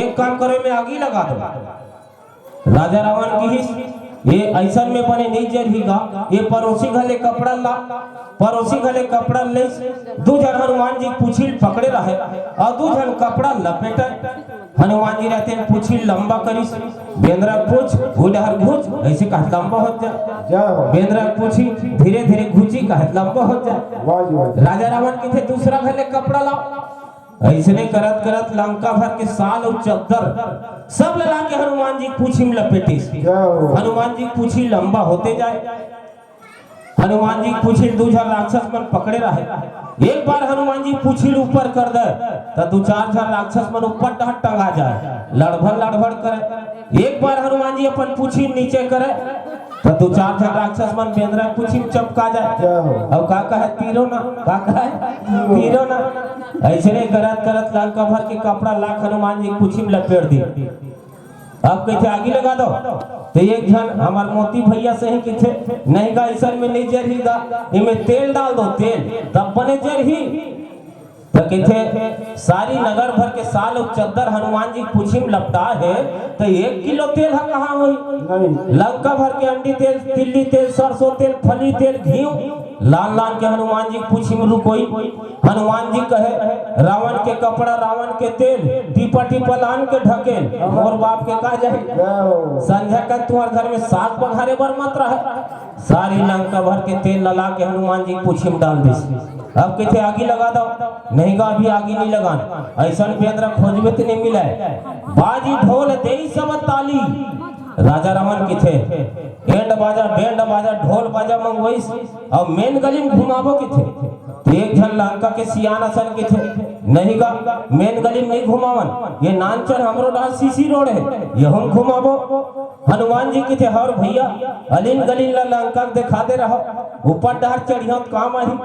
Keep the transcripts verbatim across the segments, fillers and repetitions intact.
एक काम करो, एमे आगी लगा दो। राजा रावण किहिस, ये अइसन में बने नइ जरही गा, ये परोसी घर ले कपड़ा ला। परोसी घर ले कपड़ा लेइस, दू झन हनुमान जी के पूछी ल पकड़े रहे अउ दू झन कपड़ा लपेटे। हनुमान जी रहते पूछी लंबा करिस, बेंदरा पूछ, ओ डहर घूंच, अइसे कहे लंबा हो जाय। जय हो। बेंदरा पूछी धीरे धीरे घूंची, कहे लंबा हो जाय। वाह जी वाह। राजा रावण कथे दूसरा घर ले कपड़ा लाओ। अइसने करत करत लंका भर के साल अउ चद्दर सब ला लाके हनुमान जी के पूछी में लपेटिस। जय हो। हनुमान जी के पूछी लंबा होते जाय। हनुमान जी के पूछी ल दू झन राक्षस मन पकड़े रहे। एक बार हनुमान जी के पूछी ल ऊपर कर दे, त दू चार झन राक्षस मन ऊपर डहर टंगा जाय, लड़भड़ लड़भड़ करे। एक बार हनुमान जी अपन पूछी ल नीचे करे, त दू चार झन राक्षस मन बेंदरा के पूछी में चपका जाय। जय हो। अउ का कहे, तीरो ना, का कहे, तीरो ना। अइसने करत करत लंका भर के कपड़ा लाके हनुमान जी के पूछी में लपेट दी। अब कथे आगी लगा दो, त एक झन हमर मोती भैया सही कथे, नहीं गा, अइसन में नइ जरही गा, एमे तेल डाल दो, तेल, तब बने जरही। त कथे सारी नगर भर के साल अउ चद्दर हनुमान जी के पूछी में लपटा हे, त एक किलो तेल ह कहाँ होही? नहीं। लंका भर के अंडी तेल, तिल्ली तेल, सरसों तेल, फली तेल, घीव लान लान के हनुमान जी के पूछी में रुकोई। हनुमान जी कहे, रावण के कपड़ा, रावण के तेल, टीपा टीपा लान के ढकेल, मोर बाप के का जाही? जय हो। संझा कन तुंहर घर में साग पघारे बर मत रहे। सारी लंका भर के तेल ला लाके हनुमान जी के पूछी में डाल दिस। अब कथे आगी लगा दो, नहीं गा, अभी आगी नइ लगान, अइसन बेंदरा खोजबे त नइ मिलय। बाजी ढोल देई सब ताली, राजा रावण कथे, एंड बाजा, बैंड बाजा, ढोल बाजा मंगवइस, अउ मेन गली में घुमाबो कथे। त एक झन लंका के सियान असन कथे, नहीं गा, मेन गली में नइ घुमावन, ये नानचन हमरो डहर सीसी रोड हे, यहू में घुमाबो। हनुमान जी कथे, हर भैया, अलिन गलिन ला लंका के देखा दे रहो, ऊपर डहर चढ़िया त काम आही।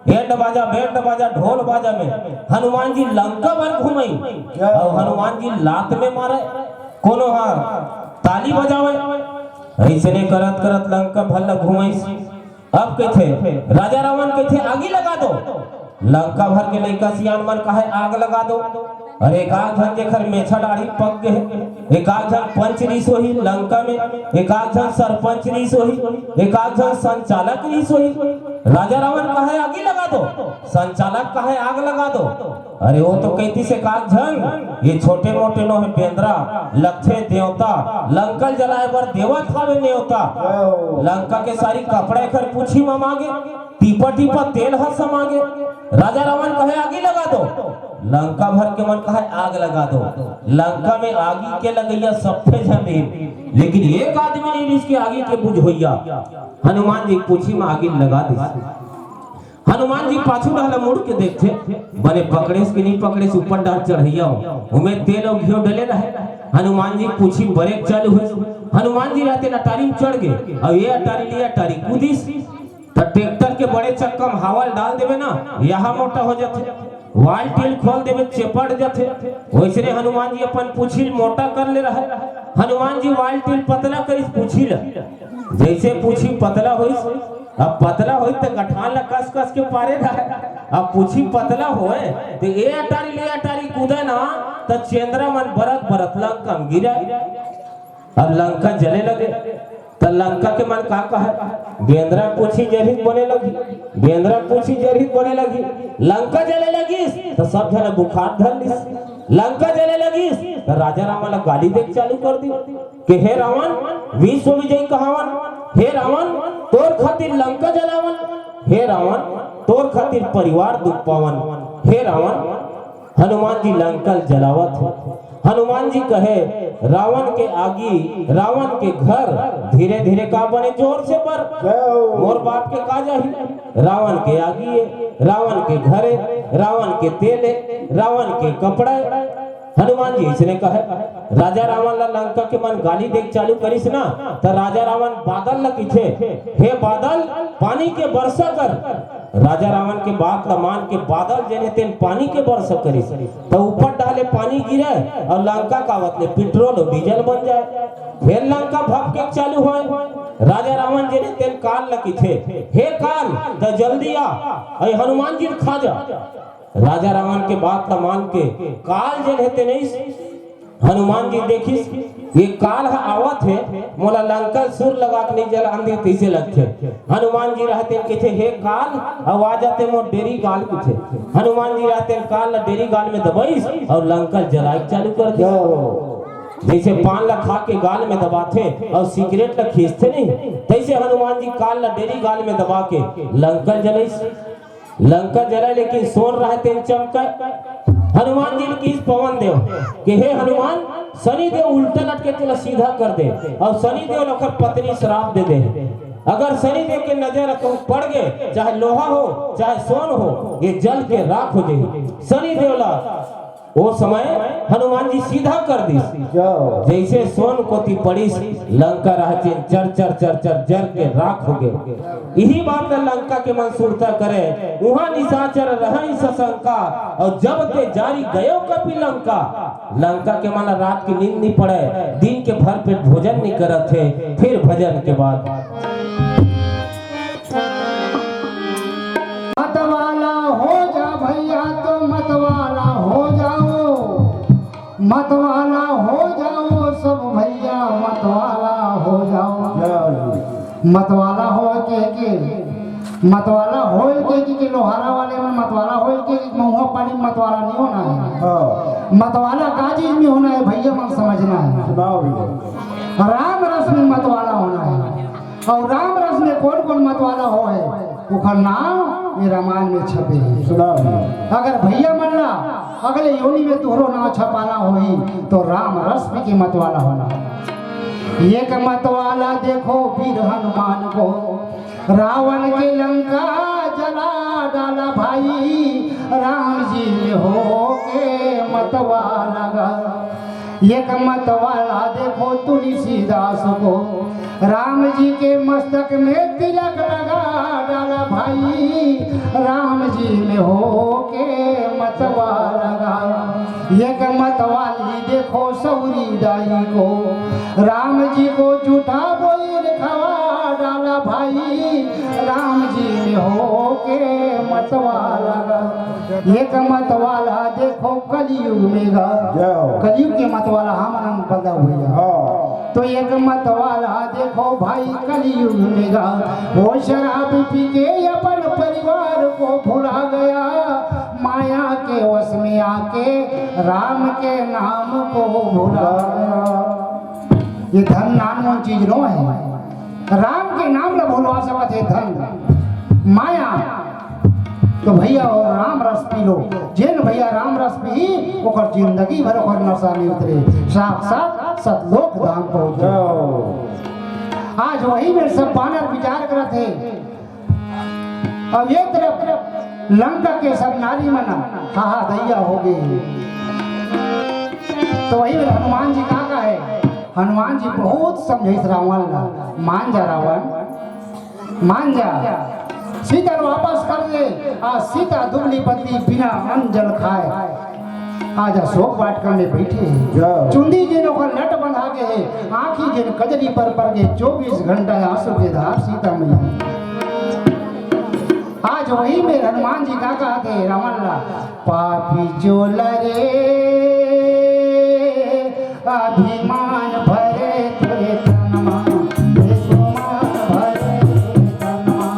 एंड बाजा, बैंड बाजा, ढोल बाजा में हनुमान जी लंका भर घुमई, अउ हनुमान जी लात में मारे, कोनो ह ताली बजावे। अइसने करत करत लंका भर ला घुमइस। अब कथे, राजा रावण कथे, आगी लगा दो। लंका भर के लइका सियान मन कहे, आग लगा दो। अरे एकाध झन जेकर मेछा डाढ़ी पक गे हे, एकाध झन पंच रिहिस होही लंका में, एकाध झन सरपंच रिहिस होही, एकाध झन संचालक रिहिस होही। राजा रावण कहे, आगी लगा दो, संचालक कहे, आग लगा दो। अरे वो तो कहितिस एकाध झन, ये छोटे मोटे नोहे बेंदरा, लगथे देवता, लंका ल जलाए बर देवत हावे नेवता। लंका के सारी कपड़ा एकर पूछी म मागे, टीपा टीपा तेल ह समागे। राजा रावण कहे, आगी लगा दो। लंका भर के मन कहे, आग लगा दो। लंका में आगी के लगइया सब्बे झन रहिन, लेकिन एक आदमी नइ रिहिस के आगी के बुझवइया। हनुमान जी पूछी म आगी लगा दिस। हनुमान जी पाछू डहर मुड़ के देखथे, बने पकड़ेस कि नइ पकड़ेस, ऊपर डहर चढ़इया हो, ओमे तेल अउ घीव डले रहे। हनुमान जी पूछी बरेक चालू होइस। हनुमान जी रहते अटारी म चढ़ गे, अउ ये अटारी ले अटारी कूदिस। त ट्रैक्टर के बड़े चक्का म हवा ल डाल देबे ना, यहा मोटा हो जाथे, वाल टील खोल देबे, चेपट जाथे। वइसने हनुमान जी अपन पूछी ल मोटा कर ले रहे। हनुमान जी वाल टील पतला करिस पूछी ल। जइसे पूछी पतला होइस, अब पतला होइस त गठान ल कस कस के पारे रहे। अब पूछी पतला होय त ए अटारी ले अटारी कूदे ना, त चेंदरा मन बरत बरत लंका म गिरे। अब लंका जले लगे, त लंका के मन का कहे, बेंदरा पूछी जरही त बने लगही, बेंदरा पूछी जरही त बने लगही। लंका जले लगिस, त सब झन बुखार धर लिस। लंका जले लगिस, त राजा रावण ला गाली देके चालू कर दिस, के हे रावण, विश्व विजयी कहावन, हे रावण, तोर खातिर लंका जलावन, हे रावण, तोर खातिर परिवार दुख पावन, हे रावण, हनुमान जी लंका ल जलावत हे। हनुमान जी कहे, रावण के आगी, रावण के घर धीरे धीरे का बने जोर से बर। जय हो। मोर बाप के का जाही? रावण के आगी हे, रावण के घर हे, रावण के तेल हे, रावण के कपड़ा हे। हनुमान जी अइसने कहे। राजा रावण ला लंका के मन गाली देके चालू करिस ना, त राजा रावण बादल ला कहिथे, हे बादल, पानी के वर्षा कर। राजा रावण के बात ला मान के बादल जेन हे तेन पानी के वर्षा करिस, त ऊपर डहर ले पानी गिरे अउ लंका का आवत ले पेट्रोल अउ डीजल बन जाय। फेर लंका भभके चालू होय। राजा रावण जेन हे तेन काल ला कहिथे, हे काल, त जल्दी आ, अउ हनुमान जी ल खा जा। राजा रावण के बात ला मान के काल जेन हे तेन अइस हनुमान जी देखिस, ये काल ह आवत हे, मोला लंका ल सूर लगा के नइ जलान दिही, तइसे लगथे। हनुमान जी रहते कहिथे, "हे काल, अउ आ जाते मोर डेरी गाल," कहिथे। हनुमान जी रहते काल ला डेरी गाल में दबाइस अउ लंका ल जलाए के चालू कर दिस। जैसे पान ला खा के गाल में दबाथे अउ सिगरेट ला खींचथे नहीं, तैसे हनुमान जी काल ला डेरी गाल में दबा के लंका ल जलाइस। लंका जला, लेकिन सोन रहते चमका। हनुमान जी ने किहिस पवन देव कि हे हनुमान, शनि देव उल्टा लटके तेला सीधा कर दे, अउ शनि देव ला ओकर पत्नी श्राप दे दे। अगर शनि देव के नजर कहूं पड़ गए, चाहे लोहा हो, चाहे सोन हो, ये जल के राख हो जाही। शनि देव ला ओ समय हनुमान जी सीधा कर दिस। जैसे सोन कोती पड़िस, लंका रहतेन चर चर चर चर जर के राख हो गए। इही बात ला लंका के मन सुरता करे, उहाँ निशाचर रहइ सशंका, अउ जब ते जारि गयो कपि लंका। लंका के मन ला रात के नींद नइ पड़े, दिन के भर पेट भोजन नइ करत हे, फिर भजन के बाद। मतवाला हो जा भैया, तो मतवाला हो जाओ, मतवाला हो जाओ सब भैया, मतवाला हो जाओ। मतवाला हो के, के मतवाला होय के, के, के लोहारा वाले मन मतवाला होय के, के महुआ पानी मतवाला नहीं होना है। हाँ। मतवाला का चीज में होना है भैया, मन समझना है। सुनाओ भैया। राम रस में मतवाला होना है। अउ राम रस में कोन कोन मतवाला होय, ओकर नाम ये रामायण में छपे हे। सुनाओ। अगर भैया मन ला अगले योनि में तुहरो नाम छपाना होही, तो राम रस पी के मतवाला होना। एक मतवाला देखो वीर हनुमान को, रावण के लंका जला डाला भाई, राम जी में होके मतवाला गा। एक मतवाला देखो तुलसीदास को, राम जी के मस्तक में तिलक लगा डाला भाई, राम जी में होके मतवाला गा। एक मतवाली देखो सौरी दाई को, राम जी को जूठा बोइर खवा डाला भाई, राम जी में होके मतवाला गा। एक मतवाला देखो कलयुग में गा। जय हो। कलयुग के मतवाला हम नाम बंधा हुआ। हाँ। तो एक मतवाला देखो भाई कलयुग में गा, वो शराब पी के अपन परिवार को भुला गया, माया के वश में आके राम के नाम को भुला गया। ये धन नाम चीज नो है। राम के नाम ला भुलवा सकत हे धन, माया। तो भैया, वो राम रस पी लो। जेन भैया राम रस पी, ओकर जिंदगी भर ओकर नशा नहीं उतरे, साक्षात सतलोक धाम पहुंचे। आज वही में सब बानर विचार करत हे। अब ये तरफ लंका के सब नारी मन हाहा दैया हो गए। तो वही में हनुमान जी का कहे, हनुमान जी बहुत समझाइस रावण ला, मान जा रावण, मान जा, सीता ल वापस कर ले। आज सीता दुबली पतली बिना अन्न जल खाए आज अशोक वाटिका में बैठी है। चुंदी जेन ओकर लट बंधा के है, आँखी जेन कजरी पर पर के, चौबीस घंटा आंसू के धार सीता मैया। आज वही में हनुमान जी का कहत हे रावण ला, पापी चोला रे, अभिमान भरे तोरे तन मा, हे गुमान भरे तोरे तन मा,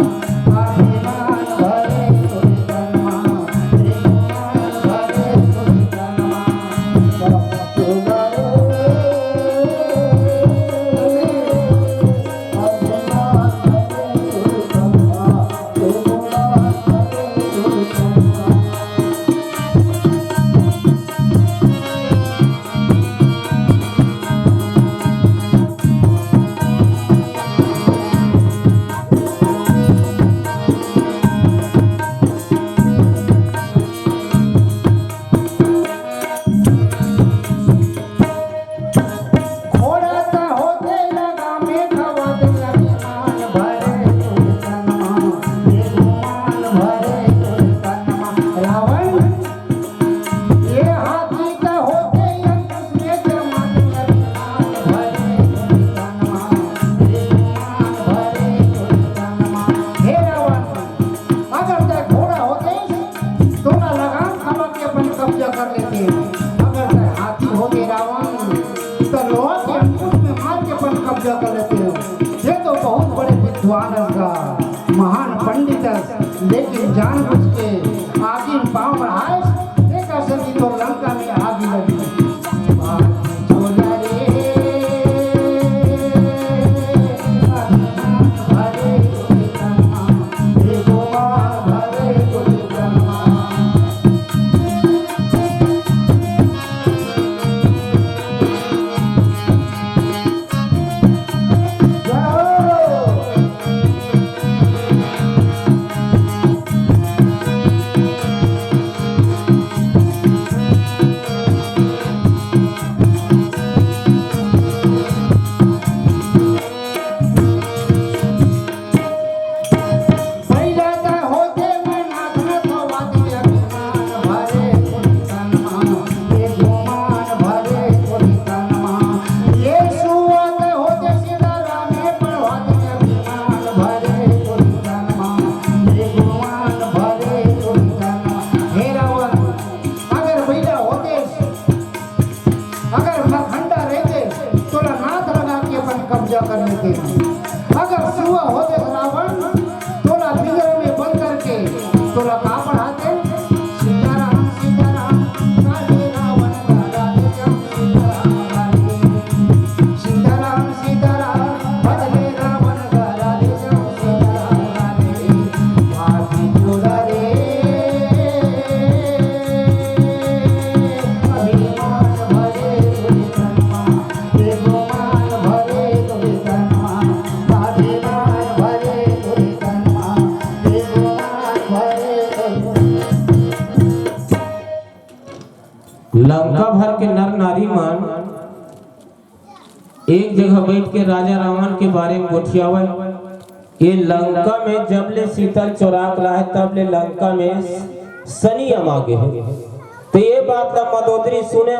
अभिमान भरे तोरे तन मा, हे गुमान भरे तोरे तन मा। जानबूझ के आगी में पाँव बढ़ाए, तेकर सेती तो लंका में आगी लगी। अगर मरखंडा रहते, तोला नाथ लगा के अपन कब्जा कर लेते। अगर सुआ होते रावण, तोला पिंजरा में बंद करके तोला का पढ़ाते? सीताराम, सीताराम, काले रावण का राधे श्याम, सीताराम, राधे। सीताराम, सीताराम, भजले रावण का राधे श्याम, सीताराम, राधे। हाथी चोरा रे, अभिमान भरे दुर्जनमा, ये गुमान भरे दुर्जनमा, अभिमान भरे दुर्जनमा, ये गुमान भरे दुर्जनमा। लंका भर के नर नारी मन एक जगह बैठ के राजा रावण के बारे में गोठियावय। ये लंका में जब ले सीता ल चोरा के लाहे, तब ले लंका में सनी अमा गे हे। तो ये बात ला मदोदरी सुने,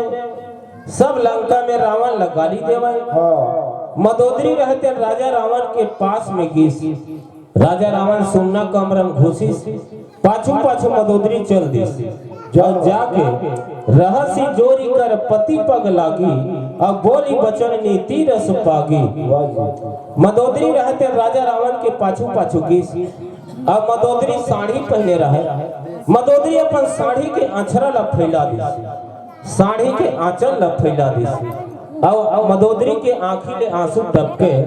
सब लंका में रावण ला गाली देवय। हाँ। मदोदरी रहते राजा रावण के पास में गिस। राजा रावण सुन्ना कमरा में घुसिस, पाछू पाछू मदोदरी चल दिस। अउ जाके रहसी जोरी कर पति पग लागी, अउ बोली बचन नीति रस पागी। वाह जी। मदोदरी रहते राजा रावण के पाछू पाछू गिस। अउ मदोदरी साड़ी पहने रहे, मदोदरी अपन साड़ी के अँचरा ला फैला दिस। साड़ी के आँचल ल फैला दिस। अउ, अउ मदोदरी के आँखी ले आँसू टपके।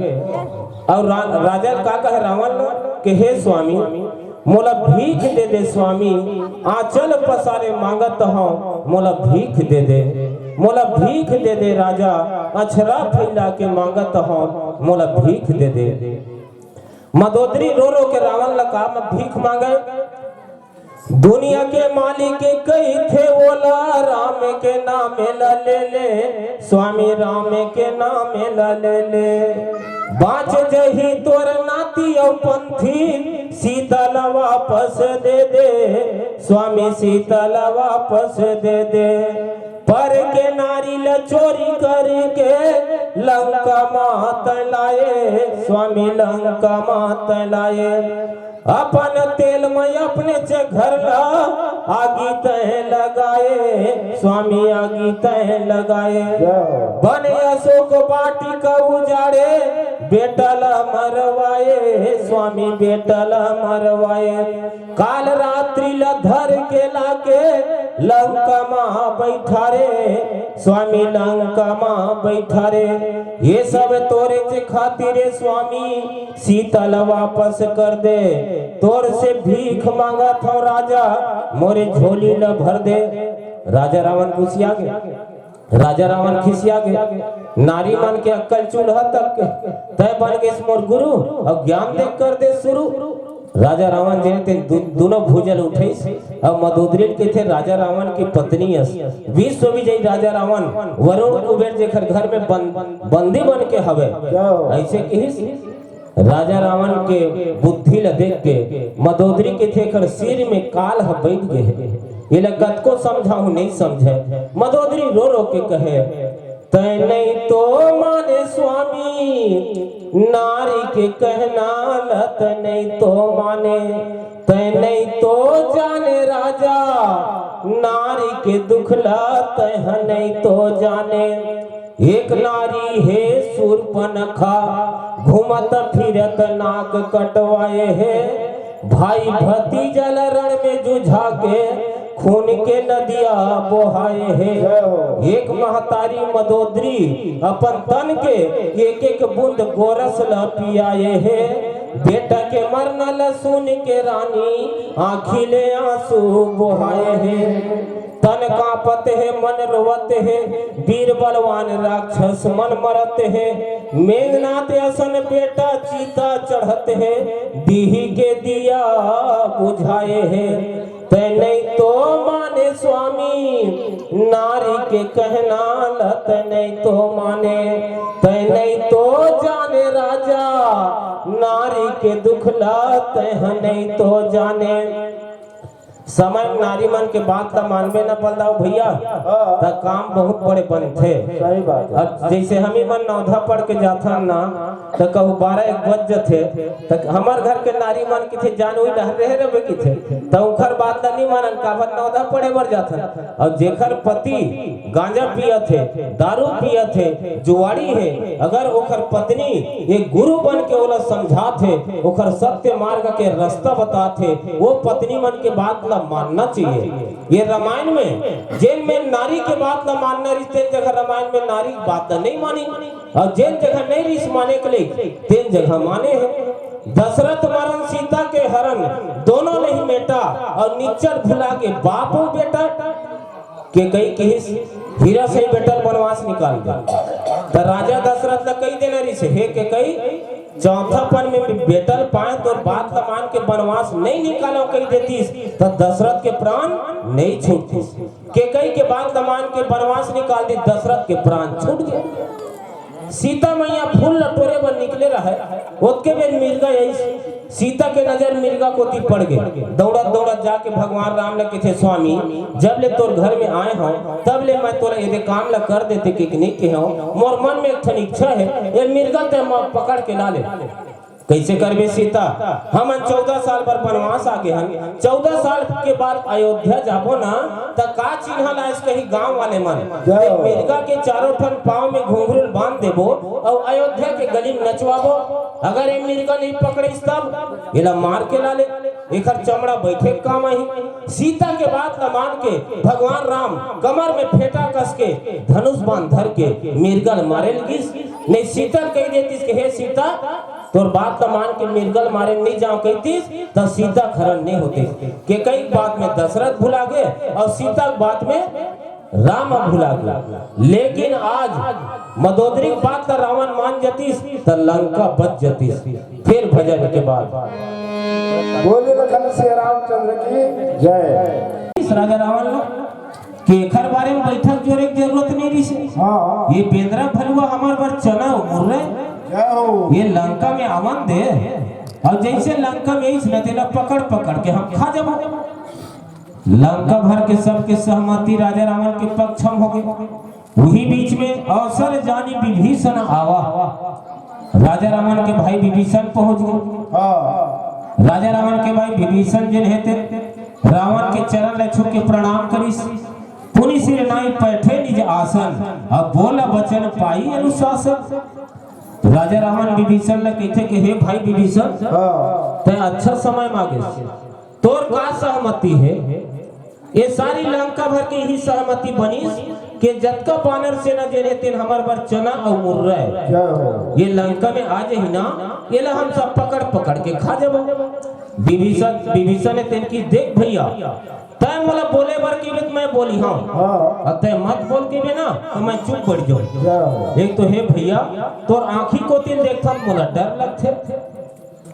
अउ रा-, राजा का कहे रावण ल के, "हे स्वामी, मोला भीख दे दे स्वामी, आँचल पसारे मांगत हौं, मोला भीख दे दे, मोला भीख दे दे राजा, अँचरा फैला के मांगत हौं, मोला भीख दे दे।" मदोदरी रो रो के रावण ल का म भीख मांगे। दुनिया के मालिक कहिथे ओला, राम के नाम ल ले ले, स्वामी राम के नाम ल ले ले। बाँच जही तोर नाती अउ पंथी, सीता ल वापस दे दे, स्वामी सीता ल वापस दे दे। पर के नारी ल चोरी करके, लंका मात लाए, स्वामी लंका मात लाए। अपन तेल में अपने च घर ला आगी तय लगाए, स्वामी आगी तय लगाए। जय हो। बन अशोक वाटिका उजाड़े, बेटा ला मरवाए, स्वामी बेटा ला मरवाए। काल रात्रि ला धर के लाके लंका मा बैठारे, स्वामी लंका मा बैठारे। ये सब तोरे च खातिर हे स्वामी, सीता ल वापस कर दे, तोर से भीख मांगत हौं राजा, मोरे झोली ल भर दे। राजा रावण गुसिया गे, राजा रावण खिसिया गे। नारी मन के अक्कल चूल्हा तक के, तय बन गेस मोर गुरु, अउ ज्ञान दे कर दे शुरू। राजा रावण जे हे तेन दु-, दुनों भुजा ल उठइस, अउ मदोदरी ल कहिथे राजा रावण के पत्नी अस। विश्व विजयी राजा रावण, वरुण कुबेर जेखर घर में बन-, बंदी बन के हवे, अइसे कहिस। राजा रावण के बुद्धि ल देख के मदोदरी कहिथे, "एखर सिर में काल ह बइठ गे हे, एला कतको समझाहूं, नइ समझय।" मदोदरी रो रो के कहे, "तय नइ तो माने स्वामी, नारी के कहना ल तय नइ तो माने, तय नइ तो जाने राजा, नारी के दुख ल तय ह नइ तो जाने।" एक नारी हे सूर्पनखा, घूमत फिरत नाक कटवाए हे। भाई भतीजा ला रण में जुझा के खून के नदिया बोहाए हे। एक महतारी मदोदरी अपन तन के एक एक बूंद गोरस ला पियाए हे। बेटा के मरना ला सुन के रानी आँखी ले आंसू बोहाए हे। तन कांपत हे, मन रोवत हे, बीर बलवान राक्षस मन मरत हे। मेघनाथ असन बेटा चिता चढ़त हे, दीही के दिया बुझाए हे। तै नहीं तो माने स्वामी नारी के कहना ल, तै नहीं तो माने, तै नहीं तो जाने राजा नारी के दुख ल, तै ह नहीं तो जाने। समय नारी मन के बात ला मानबे न बलदाऊ भैया, हाँ। त काम बहुत बड़े बनथे। सही बात है। अब जैसे हम ही मन नौधा पढ़ के जाथन ना, त कहूँ बारह एक बज जथे, त हमर घर के नारी मन किथे जान वही डहर रहे रहे किथे, त उखर बात ला नहीं मानन, काबर नौधा पढ़े बर जाथन। और जेखर पति गांजा पियत हे, दारू पियत हे, जुआड़ी हे, अगर ओखर पत्नी एक गुरु बन के ओला समझात हे, ओखर सत्य मार्ग के रास्ता बतात हे, वो पत्नी मन के बात ला मानना चाहिए। ये रामायण में जेन में नारी के बात ला मानना रहिस, तेन जगह रामायण में नारी के बात ला नहीं मानी, और जेन जगह नहीं रहिस माने के लिए, तेन जगह माने हे। दशरथ मरण, सीता के हरण, दोनों नहीं मेटा, और निच्चट भुला के बाप अउ बेटा। केकई किहिस, हीरा सही बेटा ल बनवास निकाल दे। त राजा दशरथ ल कही देना रहिस, हे केकई, चौथापन में बेटा ल पाए तोर बात ल मान के बनवास नहीं निकालो कही देतिस, त दशरथ के प्राण नहीं छूटतिस। केकई के बात ल मान के बनवास निकाल दी, दशरथ के प्राण छूट गए। सीता मैया फूल ल टोरे बर निकले रहय, ओतके बेर मिर्गा आइस। सीता के नजर मिर्गा कोती पड़ गे। दौड़त दौड़त जाके भगवान राम ल कथे, स्वामी, जब ले तोर घर में आए हंव, तब ले मैं तोला एदे काम ल कर देते के नहीं कहे हंव। मोर मन में एक ठन इच्छा हे, ये मिर्गा ल तैं पकड़ के ला ले। कैसे करबे सीता? हमन चौदह साल बर बनवास आ गे हन, चौदह साल के बाद अयोध्या जाबो ना, त का चिन्हा लायस कही गांव वाले मन? जय हो। मिर्गा के चारों ठन पांव में घुंघरू ल बांध देबो अउ अयोध्या के गली में नचवाबो। अगर ये मिर्गा नहीं पकड़िस तब एला मार के ला ले, एखर चमड़ा बैठे के काम आही। सीता के बात ल मान के भगवान राम कमर में फेटा कस के धनुष बाण धर के मिर्गा ल मारे लगिस। नहीं सीता ल कही देतिस कि हे सीता, तोर बात ल मान के मिर्गा ल मारे नहीं जांव कहितिस, त सीता के हरण नहीं होतिस। केकई के बात में दशरथ भुला गे अउ सीता के बात में राम भुला गे। लेकिन आज मदोदरी के बात ल रावण मान जतिस, त लंका बच जतिस। फिर भजन के बाद। बोले लखन सिया रामचंद्र की जय। इस राजा रावण ल के एखर बारे में बैठक जोरे के जरूरत नहीं रहिस हे। हाँ। ये बेंदरा भलुवा हमर बर चना अउ मुर्रा, जय हो। ये लंका में आवन दे, अउ जैसे लंका में आइस न, तेला पकड़ पकड़ के हम खा जाबो। लंका भर के सबके सहमति राजा रावण के पक्ष में हो गे। उही बीच में अवसर जानी विभीषण आवा। राजा रावण के भाई विभीषण पहुंच गे। हाँ। राजा रावण के भाई विभीषण जेन हे ते रावण के चरण ल छू के प्रणाम करिस। पुनि सिर नाई पैठे निज आसन, अब बोला बचन पाई अनुशासन। राजा रावण विभीषण ल कहिथे कि हे भाई विभीषण, हाँ। तैं अच्छा समय म आ गेस। तोर का सहमति हे? ये सारी लंका भर के इही सहमति बनिस के जतका बानर सेना जेन हे तेन हमर बर चना अउ मुर्रा हे। जय हो। ये लंका में आ जाही ना, एला हम सब पकड़ पकड़ के खा जाबो। विभीषण, विभीषण हे तेन कहिस, देख भैया, तैं मोला बोले बर कहिबे त मैं बोलिहंव। हाँ। अउ तैं मत बोल कहिबे ना, त मैं चुप बइठ जाहूं। जय हो। एक तो हे भैया, तोर आंखी कोती ल देखथंव त मोला डर लगथे।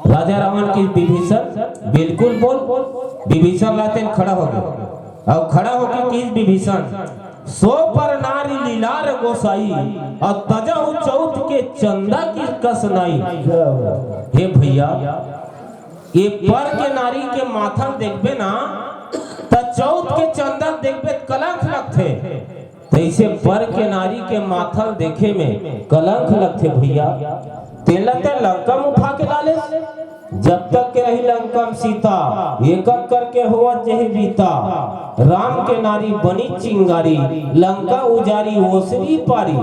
राजा रावण कहिस, विभीषण, बिल्कुल बोल। विभीषण ला तेन खड़ा हो गे। अउ खड़ा होके कहिस विभीषण, सो पर नारी लीलार गोसाई, अउ तजहु चौथ के चंदा की कस नाई। हे भैया, ये पर के नारी के माथा ल देखबे ना, त चौथ के चंदा ल देखबे त कलंक लगथे। तैसे पर के नारी के माथा ल देखे में कलंक लगथे भैया। तेला ते लंका म उठा के ला लेस। जब तक के रही लंका म सीता, एक एक करके होवत जही बीता। राम के नारी बनी चिंगारी, लंका उजारी ओसरी पारी।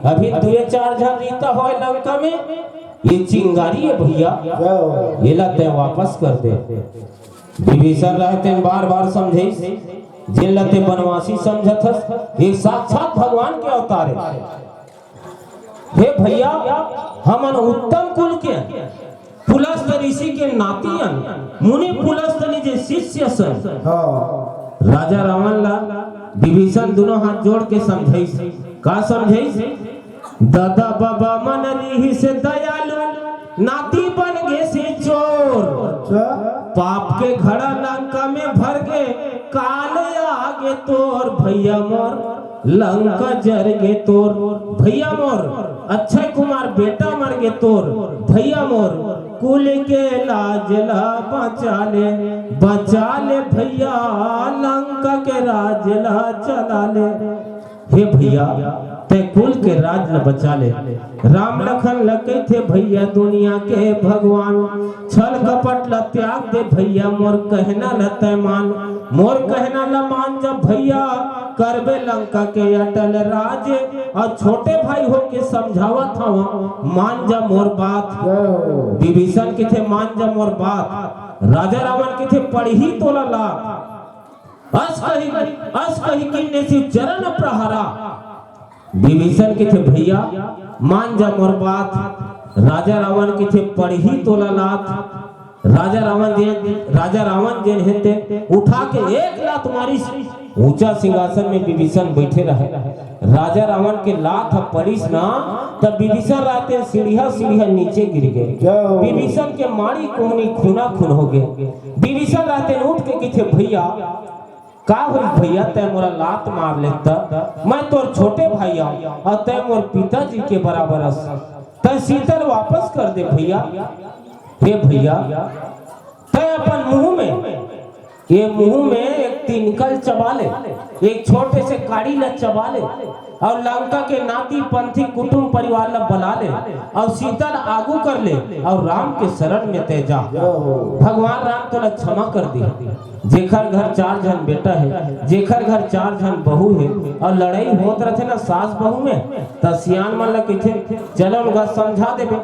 अभी दुए चार झन रहिता होय लंका में, ये चिंगारी हे भइया, एला तैं वापस कर दे। विभीषण राय तेन बार बार समझाइस, जेन ल तैं बनवासी समझत हस, ये साक्षात भगवान के अवतार हे। हे भइया, हमन उत्तम कुल के पुलस्त ऋषि के नाती अन, मुनि पुलस्त निज शिष्य सन। हाँ। राजा रावण ला विभीषण दुनों हाथ जोड़ के समझाइस। का समझाइस? दादा बाबा मन रिहिस दयालु, नाती बन गे से चोर। अच्छा। पाप के घड़ा लंका में भर गे, काल आगे तोर भइया मोर, लंका जर गे तोर भइया मोर, अक्षय कुमार बेटा मर गे तोर भइया मोर, कुल के लाज ला बचा ले, बचा ले भइया, लंका के राज ला चला ले। हे भइया, तैं कुल के राज ल बचा ले। राम लखन ल कहिथे भइया दुनिया के भगवान, छल कपट ल त्याग दे भइया, मोर कहना ल तैं मान, मोर कहना ल मान जा भइया, करबे लंका के अटल राज। अउ छोटे भाई हो के समझावत हवं, मान जा मोर बात। जय हो। विभीषण कहिथे, मान जा मोर बात। राजा रावण कहिथे, पड़ही तोला लात। अस कहि, अस कहि किन्ने शिव चरण प्रहरा। विभीषण कहिथे, भइया, मान जा मोर बात। राजा रावण कहिथे, पड़ही तोला लात। राजा रावण जेन, राजा रावण जेन हे ते उठा के एक लात मारिस। ऊंचा सिंहासन में विभीषण बइठे रहे। राजा रावण के लात ह पड़िस ना, तब विभीषण राय तेन सीढ़िया सीढ़िया नीचे गिर गे। जय हो। विभीषण के माड़ी कोहनी खूना खून हो गे। विभीषण राय तेन उठ के कहिथे, भइया, का होइस भइया, तैं मोला लात मार लेस त? मैं तोर छोटे भाई आंव अउ तैं मोर पिताजी के बराबर अस। तैं सीता ल वापस कर दे भइया। हे भइया, तैं अपन मुंह में, ये मुंह में एक तिनका ल चबा ले, एक छोटे से काड़ी ल चबा ले, अउ लंका के नाती पंथी कुटुंब परिवार ल बला ले, अउ सीता ल आगू कर ले, अउ राम के शरण में तैं जा। जय हो। भगवान राम तोला क्षमा कर दिही। जेखर घर चार झन बेटा हे, जेखर घर चार झन बहू हे, अउ लड़ाई होत रथे ना सास बहू में, त सियान मन ल कहिथे, "चलो न गा समझा देबे।"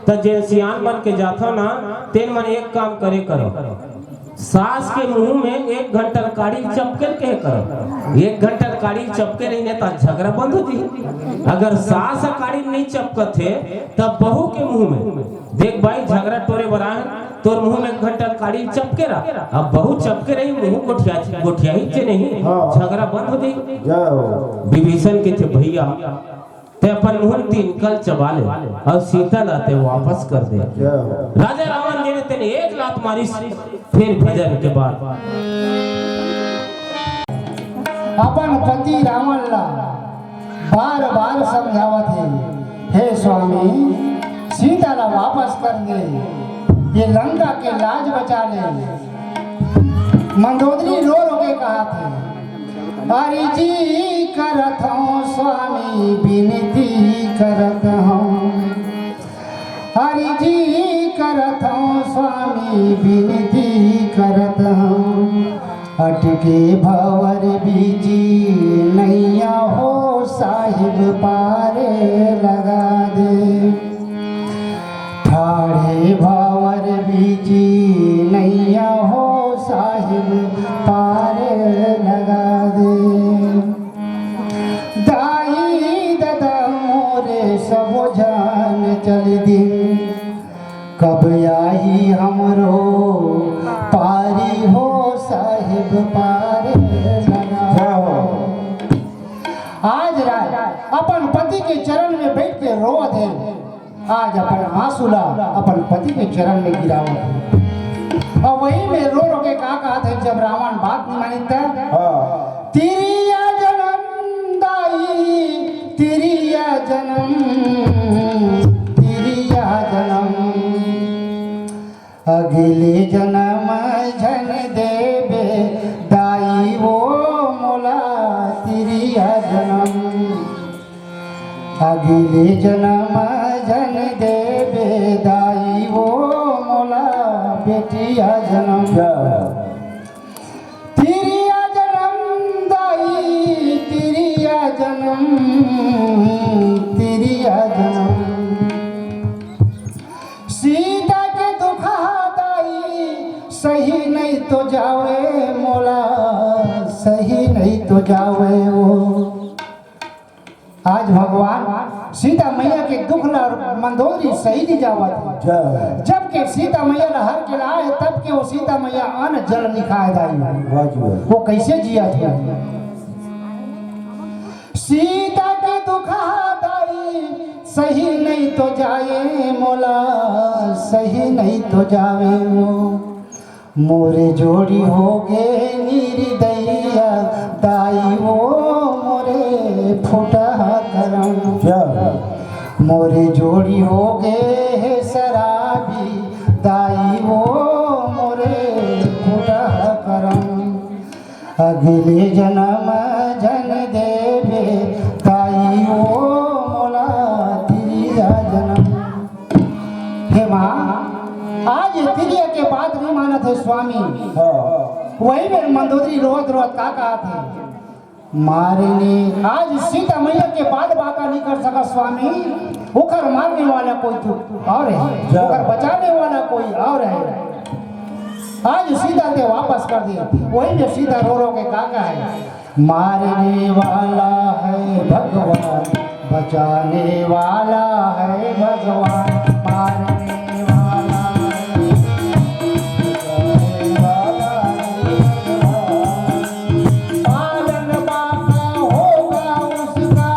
त जेन सियान मन के जाथव ना, तेन मन एक काम करे करो, सास के मुंह में एक घंटा काड़ी चपके ल कहे करो। एक घंटा काड़ी चपके रही नहीं त झगड़ा बंद हो जाही। अगर सास ह काड़ी नहीं चपकत हे, तब बहू के मुंह में, "देख भाई, झगड़ा टोरे बर आए हन, तोर मुंह में एक घंटा काड़ी चपके रहा।" अब बहू चपके रही, मुंह गोठिया, गोठियाही चे नहीं, हाँ। झगड़ा बंद हो जाही। जय हो। विभीषण कहिथे, भइया, तैं अपन मुंह तीन कल चबा ले अउ सीता ला तैं वापस कर दे। जय हो। राजा रावण जेने तेने एक लात मारिस, फिर भजन के बाद अपन पति रावण ला बार बार समझावत हे, "हे स्वामी, सीता ला वापस कर दे, ये लंका के लाज बचा ले।" मंदोदरी रो रो के कहत हे, "अर्जी करत हूँ स्वामी, विनती करत हूँ, अर्जी करत हूँ स्वामी, विनती करत हूँ, अटके भंवर बीच नैया हो साहिब पार लगा दे।" ठाढ़े भंवर बीच नैया हो साहिब पार लगा दे। दाई ददा मोरे सबो झन चल दिन, कब आही हमरो पारी हो साहिब पार लगा। जय हो। आज राय अपन पति के चरण में बैठ के रोवत हे। आज अपन आंसू ला अपन पति के चरण में गिरावत हे। अउ वही में रो रो के का कहत हे, जब रावण बात नहीं मानित हे, हाँ। तिरिया जनम दाई, तिरिया जनम, तिरिया जनम। अगले जनम झन देबे दाई वो मोला तिरिया जनम। अगले जनम झन देबे दाई वो मोला बेटिया जनम। तिरिया जनम दाई, तिरिया जनम, तिरिया जनम। तो जावे मोला, सही नहीं तो जावे वो। आज भगवान सीता मैया के दुख ला मंदोदरी सही नहीं जावत हे। जय। जब के सीता मैया ला हर के लाए, तब के वो सीता मैया अन्न जल नहीं खाए दाई। वाह जी वाह। वो कैसे जिया थे? सीता के दुख हा दाई, सही नहीं तो जाए मोला, सही नहीं तो जावे वो। मोरे जोड़ी होगे निर्दयिया दाई वो, मोरे फुटहा करम। क्या? मोरे जोड़ी होगे हे सराबी दाई वो, मोरे फुटहा करम। अगले जनम झन देबे दाई वो, मोला तीजा जनम। हे माँ, आज ये तिरिया के बात नहीं मानत हे स्वामी। हाँ। वही मेर मंदोदरी रोवत रोवत का कहत हे, मारने, आज सीता मैया के बात बाका नहीं कर सका स्वामी, ओकर मारने वाला कोई तो और हे, जा। ओकर बचाने वाला कोई और हे। आज सीता ते वापस कर दे। वही मेर सीता रो रो के का कहे, मारने वाला है भगवान, बचाने वाला है भगवान, मारने वाला है, बचाने वाला है भगवान। पालन बाका होगा उसका,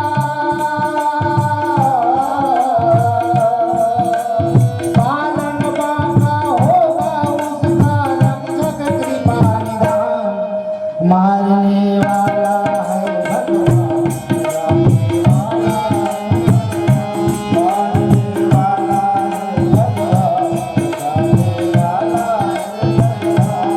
पालन बाका होगा उसका, रक्षक कृपा निधान। मारने वाला है भगवान, बचाने वाला है भगवान, मारने वाला है भगवान, बचाने वाला है भगवान।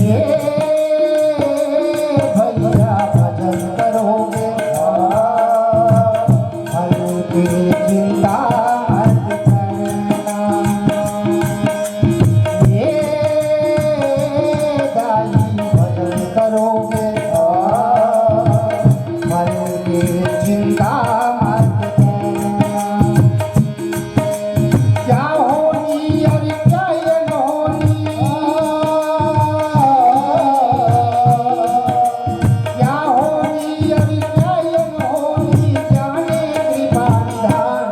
ये भैया भजन करोगे, फल की चिंता मत करना। ये दाई भजन करोगे, फल की चिंता मत करना। क्या होनी और क्या ये न होनी, क्या होनी और क्या ये न होनी, जाने कृपा निधान।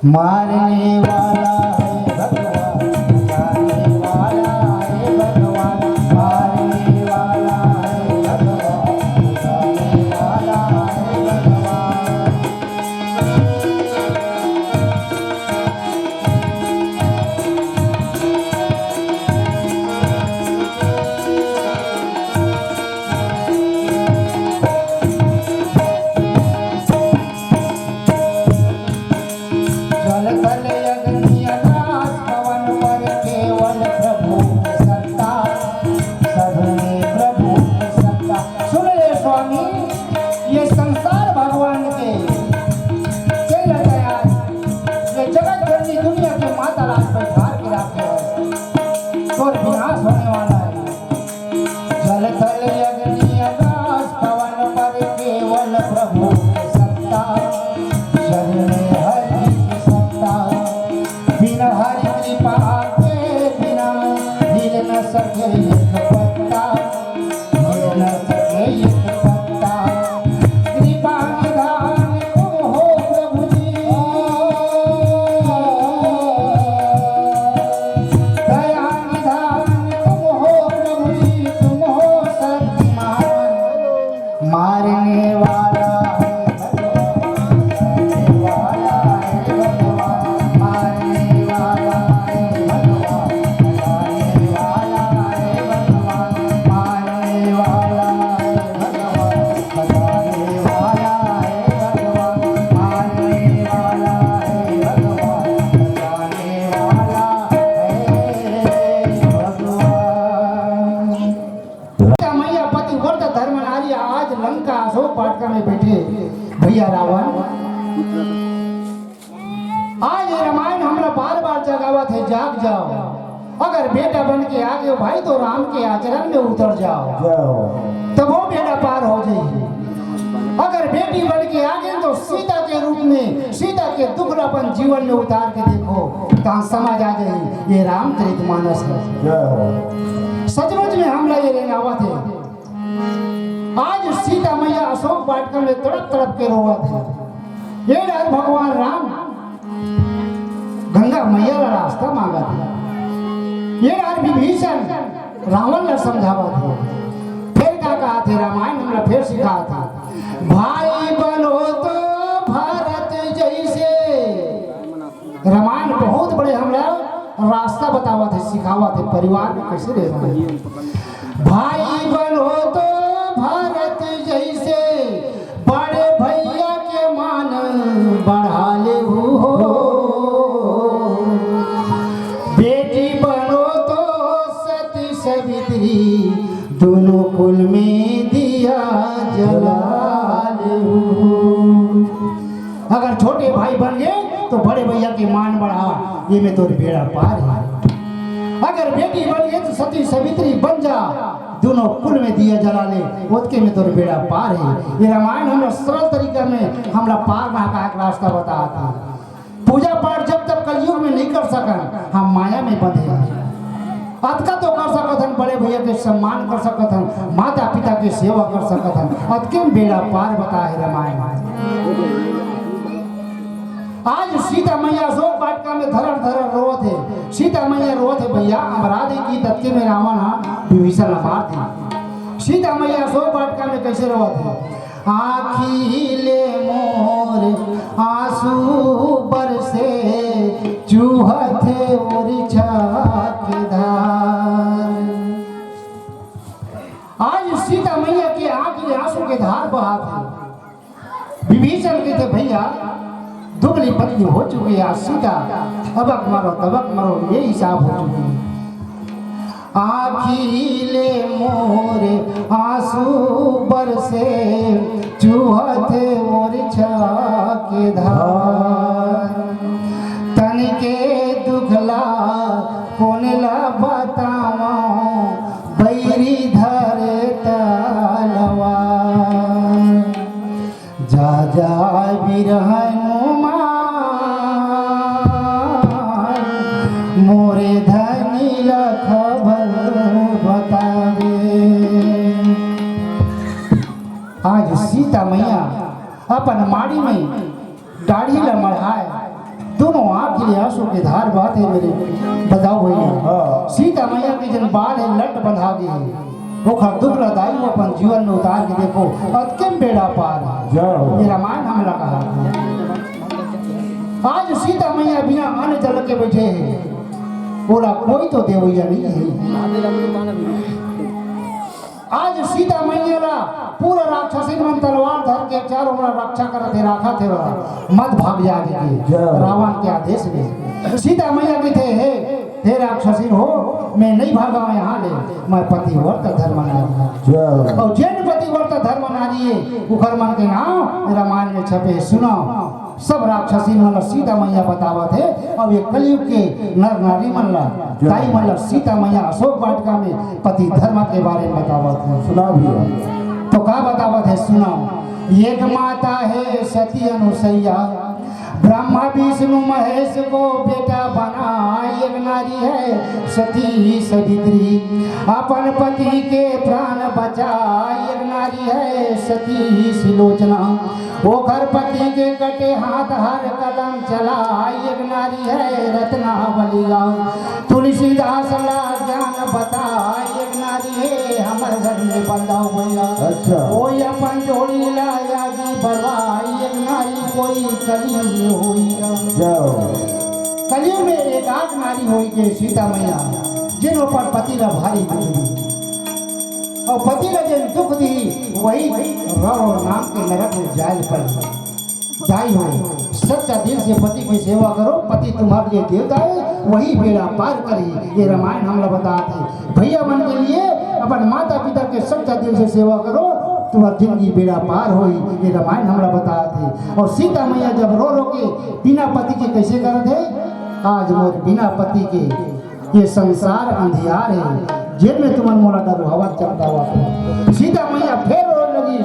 मारने वाला है भगवान, बचाने वाला है भगवान, मारने वाला है भगवान, बचाने वाला है भगवान। जल थल अग्नि आकाश पवन पर केवल प्रभु की सत्ता, सब में प्रभु की सत्ता। सुन ले स्वामी, ये संसार भगवान के खेल है आज। ये जगत जननी दुनिया के माता राज पे धार के राखे है। तोर विनाश होने वाला है। जल थल अग्नि आकाश पवन पर केवल प्रभु की सत्ता, शरीर में हरि की सत्ता। बिन हरि कृपा के बिना हिल न सके एक पत्ता, हिल न सके एक पत्ता। कृपा निधान तुम हो प्रभु जी, दया निधान तुम हो प्रभु जी, तुम हो शक्तिमान। मारने वाला है भगवान, बचाने वाला है भगवान, मारने वाला है भगवान, बचाने वाला है भगवान, मारने वाला है भगवान, बचाने वाला है भगवान, मारने वाला है भगवान, बचाने वाला है भगवान। सीता मैया पतिव्रत धर्म नारी, आज लंका अशोक वाटिका में बैठे भैया रावण। आज ये रामायण हमला बार बार जगावत हे, जाग जाओ। अगर बेटा बन के आ गए भाई, तो राम के आचरण में उतर जाओ, जय हो। तब वो बेड़ा पार हो जाई। अगर बेटी बन के आ गए, तो सीता के रूप में, सीता के दुख ला अपन जीवन में उतार के देखो, तो समझ आ जाई, ये रामचरित मानस है। जय हो। सचमुच में हमला ये रेंगावत हे। आज सीता मैया अशोक वाटिका में तड़प तड़प के रोवत हे। ये डहर भगवान राम गंगा मैया ला रास्ता मांगत हे। ये डहर विभीषण रावण ला समझावत हे। फिर का कहत हे, रामायण हमला फिर सिखात हे, भाई बनो तो भारत जैसे। रामायण बहुत बड़े हमला रास्ता बतावत हे, सिखावत हे, परिवार में कैसे रहना हे। भाई बनो तो भारत जैसे, बड़े भैया के मान बढ़ा लेहू हो। बेटी बनो तो सती सावित्री, दोनों कुल में दिया जला लेहू। अगर छोटे भाई बन गए, तो बड़े भैया के मान बढ़ा, ये में तोर बेड़ा पार हे। अगर बेटी बन गए, तो सती सावित्री बन जा, दोनों कुल में दिया जला ले, ओतके में तोर बेड़ा पार हे। ये रामायण हमला सरल तरीका में हमला पार ना का रास्ता बतात हे। पूजा पाठ जब तक कलयुग में नहीं कर सकन, हम माया में बंधे हैं। अतका तो कर सकत हन, बड़े भैया के सम्मान कर सकत हन, माता पिता के सेवा कर सकत हन, अतके में बेड़ा पार बताए हे रामायण में। आज सीता मैया अशोक वाटिका में धरर धरर रोवत हे। सीता मैया रोवत हे, भैया, अमरा दे की ततके में रावण हा विभीषण ला मार दे। सीता मैया अशोक वाटिका में कैसे रोवत हे? आँखी ले मोर आंसू बरसे, चूहत हे ओरिछा के धार। आज सीता मैया के आँख ले आंसू के धार बहात हे। विभीषण कहिथे, भैया, दुगली पत्नी हो चुकी हे आज सीता, अबक मरो तबक मरो, ये हिसाब हो चुकी हे। आँखी ले मोर आंसू बरसे, चूहत हे ओरिछा के धार। तन के दुख ला कोन ला बतावं, बैरी धरे तलवार। जा जा बिरहनुमान, मोरे धनी ला खबर बतावे। आज सीता मैया अपन माड़ी में दाढ़ी ला मढ़ाए, दोनों आँख ले आंसू के धार बहात हे मेरे। बताओ भैया, हाँ। सीता मैया के जन बाल हे, लट बंधा गे हे, ओखर दुख ला दाई हो अपन जीवन में उतार के देखो, अतके में बेड़ा पार हे। जय हो। ये रामायण हमला कहा। आज सीता मैया बिना अन्न जल के बैठे हे, ओला कोई तो देवैया नहीं हे। आज सीता मैया ला पूरा राक्षसीन मन तलवार धर के चारों ओर रक्षा करत हे, राखत हे, ओला मत भाग जाए के, जय। रावण के आदेश में। सीता मैया कहिथे, हे, हे राक्षसीन हो, मैं नहीं भागा हूँ यहाँ ले, मैं पतिव्रता धर्म नारी हूँ। जय। और जेन पतिव्रता धर्म नारी हे, उखर मन के नाम रामायण में छपे हे, सुनो। सब राक्षसीन मन ला सीता मैया बतावत हे, अउ ये कलयुग के नर नारी मन ला, जय। दाई मन ला सीता मैया अशोक वाटिका में पति धर्म के बारे में बतावत हे। सुनाओ भैया। तो का बतावत हे, सुनाओ। एक माता हे सती अनुसैया, ब्रह्मा विष्णु महेश को बेटा बनाए। एक नारी हे सती सावित्री, अपन पति के प्राण बचाए। एक नारी हे सती सुलोचना, ओखर पति के कटे हाथ हर कलम चलाए। एक नारी हे रत्नावली गाँव, तुलसीदास ला ज्ञान बताए। एक नारी हे हमर घर में बंधा भैया, अच्छा। कोई अपन जोड़ी ला यागी बरवाए। एक नारी कोई कलयुग में होई। जाओ। कलयुग में एक आध नारी होई के सीता मैया, जेन अपन पति ला भारी दुख दी। अउ पति ला जेन दुख दी, वही रावण नाम के नरक में जाए ल पड़ी। दाई हो, सच्चा दिल से पति की सेवा करो, पति तुम्हारे लिए देवता है, वही बेड़ा पार करी। ये रामायण हमला बताथे। भैया मन के लिए अपन माता पिता के सच्चा दिल से सेवा करो, तुम्हार जिंदगी बेड़ा पार होई, ये रामायण हमला बतात हे। अउ सीता मैया जब रो रो के बिना पति के कइसे करत हे, आज मोर बिना पति के ये संसार अंधियार हे, जेन में तुमन मोला डरुहावत चमकावत हो। सीता मैया फेर रोए लगी,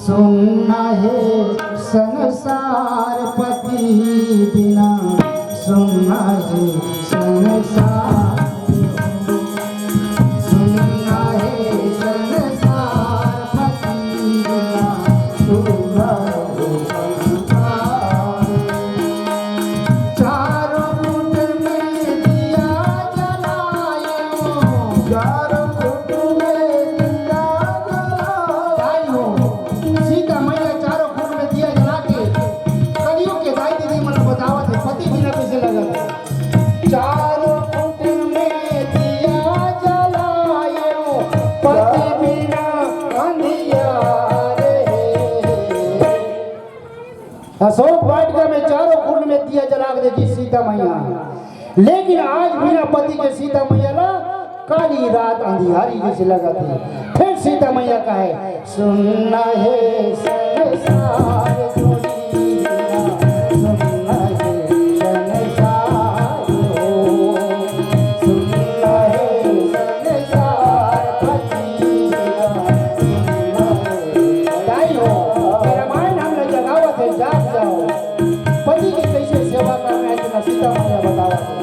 सुन्ना हे संसार पति बिना, सुन्ना हे संसार, सुन्ना हे संसार पति बिना, सुन्ना हे संसार। चारों कूट में दिया जलायो, चारों कूट में दिया जलायो। सीता मैया चारों कूट में दिया जला के कलयुग के दाई दीदी मन बतावत हे, पति बिना कइसे लगत हे। चारों कूट में दिया जलायो, पति बिना अंधियार हे। अशोक वाटिका में चारों कूट में दिया जला के देखी सीता मैया, लेकिन आज बिना पति के सीता मैया ला काली रात अंधियारी जइसे लगत हे। फेर सीता मैया कहे, सुन्ना हे संसार जोड़ी बिना, सुन्ना हे संसार हो, सुन्ना हे संसार पति बिना, सुन्ना हे। दाई हो, ये रामायण हमला जगावत हे, जाग जाओ। पति के कइसे सेवा करना हे, तेला सीता मैया बतावत हे।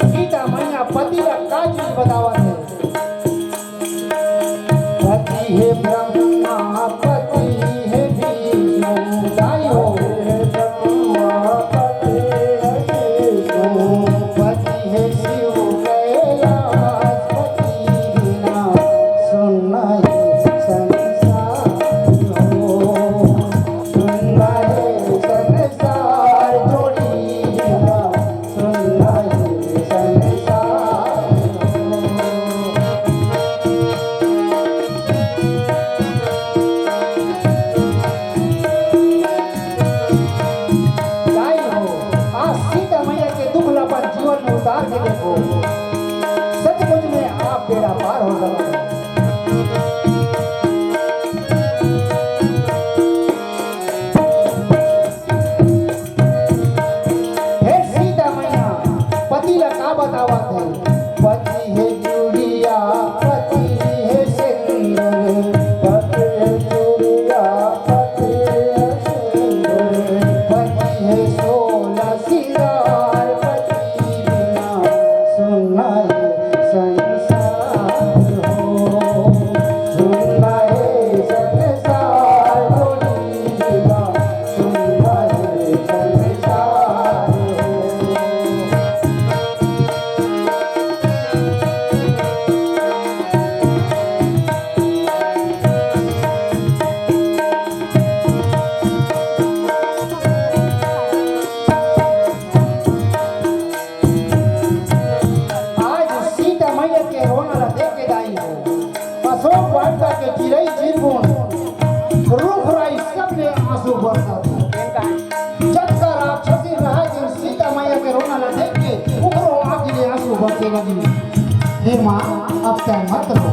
सीता मैया पति ला का चीज बतावत हे? पति हे ब्रह्मा, पति हे विष्णु, दाई हो। पति हे शिव कैलाश पति बिना, सुन्ना हे संसार हो। सुन्ना हे संसार जोड़ी बिना, सुन्ना हे संसार। दाई हो, आज सीता मैया के दुख ला अपन जीवन में उतार के देखो, सचमुच में आप बेड़ा पार हो जाओगे। हे सीता मैया, पति ला का बतावत हे? पति हे चूड़िया, पति हे सिंदूर, पति हे चूड़िया, पति हे सिंदूर, पति हे सोलह सिंगार, पति बिना सुन्ना हे संसार हो, सुन्ना हे संसार जोड़ी बिना। आज सीता मैया के रोना ला देख के दाई हो, अशोक वाटिका के चिरई चिरगुन, रूख राई सब ले आंसू बरसत हे। जतका राक्षसी रहे दिन सीता मैया के रोना ला देख के ओकरो आँखी ले आंसू बरसे लगिन। हे माँ, अब तैं मत रो।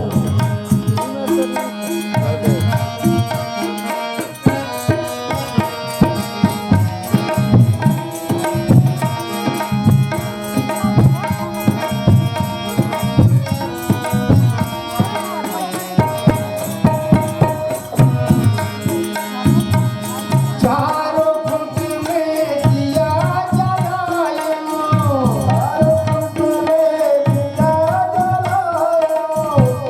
चारों खुंट में दिया जलायो, चारों खुंट में दिया जलायो,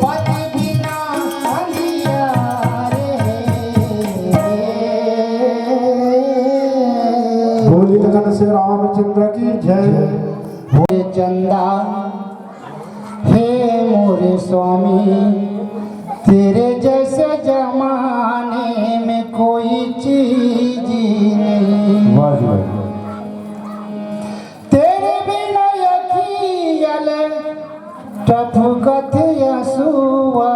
पति बिना अंधियारे। बोलिए गगन से रामचंद्र की जय। हे चंदा, हे मोरे स्वामी, तेरे जैसे जमाने में कोई चीज ही नहीं। वाह जी वाह। तेरे बिना अखिया ले टप टपकत आंसुआ,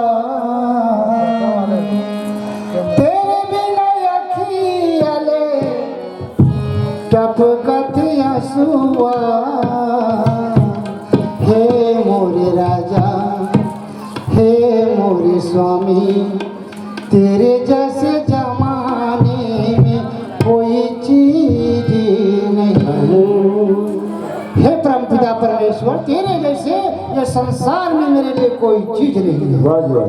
तेरे बिना अखिया ले टपकत आंसुआ। हे मोरे राजा, हे मोरे स्वामी, तेरे जैसे जमाने में कोई चीज नहीं। हे परमपिता परमेश्वर, तेरे जैसे ये संसार में मेरे लिए कोई चीज नहीं है। वाह जी वाह।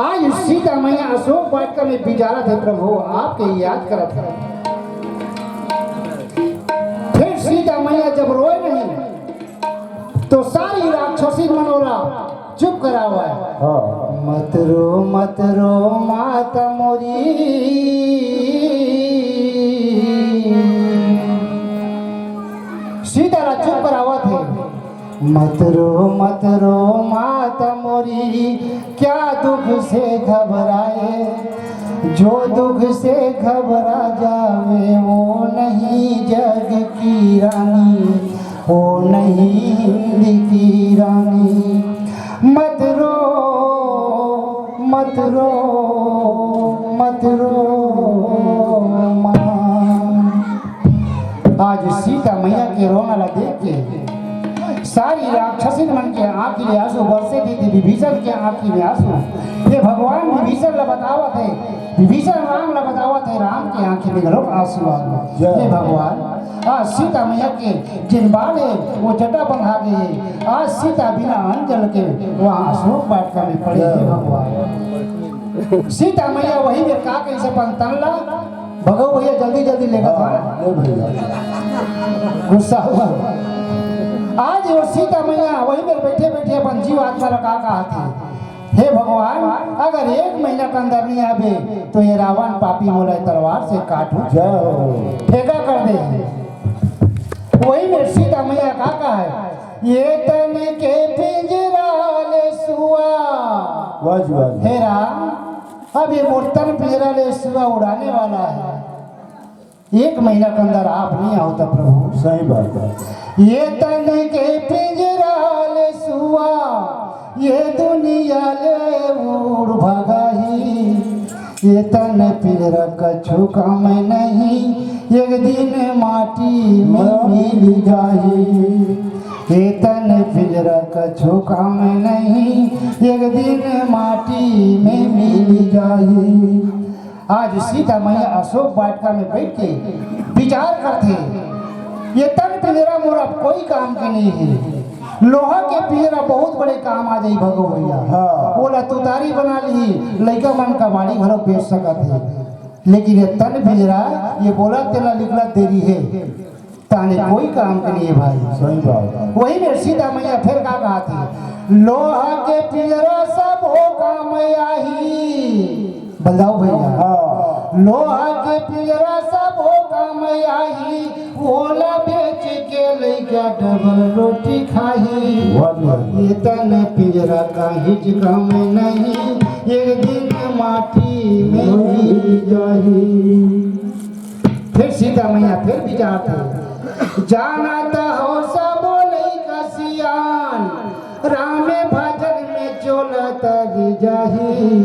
आज सीता मैया अशोक वाटिका में बिचारत हे, प्रभु आपके याद करत हे। फिर सीता मैया जब रोए नहीं, तो सारी राक्षसी मन ओला चुप करावय। हाँ। मत रो, मत रो, माता मोरी। सीता ला चुप करावत हे। मत रो, मत रो, माता मोरी, क्या दुख से घबराए, जो दुख से घबरा जावे, वो नहीं जग की रानी, वो नहीं हिंद की रानी। मत रो, मत रो, मत रो, माँ। आज सीता मैया के रोना ला देख के सारी राक्षसिन मन के आंखी ले आंसू बरसे दीदी, विभीषण के आंखी में आंसू। ये भगवान विभीषण ला बतावत हे, विभीषण राम ला बतावत हे, राम के आंखी में घलो आंसू आ गे। जय। हे भगवान, आज सीता मैया के जेन बाल हे, वो जटा बंधा गे हे। आज सीता बिना अन्न जल के वहाँ अशोक वाटिका में पड़े हे। जय। भगवान, सीता मैया वही में का कहिस अपन तन ला, भगव भैया, जल्दी जल्दी लेकर हाँ, आ। ले भैया। गुस्सा हुआ। आज वो सीता मैया वही में बैठे बैठे अपन जीव आत्मा ला का कहत हे, हे भगवान, अगर एक महीना के अंदर नहीं आबे, तो ये रावण पापी मोला तलवार से काटहू। जय हो। फेंका कर दे। वही में सीता मैया का कहे, ये तन के पिंजरा ले सुआ। वाह जी वाह। हे राम, अब ये मोर तन पिंजरा ले सुआ उड़ाने वाला हे। एक महीना के अंदर आप नहीं आओ तो प्रभु। सही बात हे। ये तन के पिंजरा ले सुआ, ये दुनिया ले उड़ भगाही। ये तन पिंजरा कछु काम नहीं, एक दिन माटी में मिल जाही। ये तन पिंजरा कछु काम नहीं, एक दिन माटी में मिल जाही। आज सीता मैया अशोक वाटिका में बैठ के विचार करथे, ये तन पिंजरा मोर अब कोई काम के नहीं हे। लोहा के पिंजरा बहुत बड़े काम आ जाही भगव भैया। हाँ। ओला तुतारी बना लिही, लइका मन कबाड़ी घलो बेच सकत हे। लेकिन ये तन पिंजरा, ये बोलत तेला निकलत देरी हे। ताने कोई काम के नहीं हे भाई। सही बात हे। वही में सीता मैया फिर का कहत हे, लोहा के पिंजरा सब हो काम आही। बलदाऊ भैया। हाँ। लोहा के पिंजरा सब हो काम आही, ओला बेच के लइका डबल रोटी खाही। वाह जी वाह। ये तन पिंजरा काहीच काम नहीं, एक दिन माटी में मिल जाही। फिर सीता मैया फिर विचार था, जाना त हो सबो लइका सियान, रामे भजन में चोला तर जाही।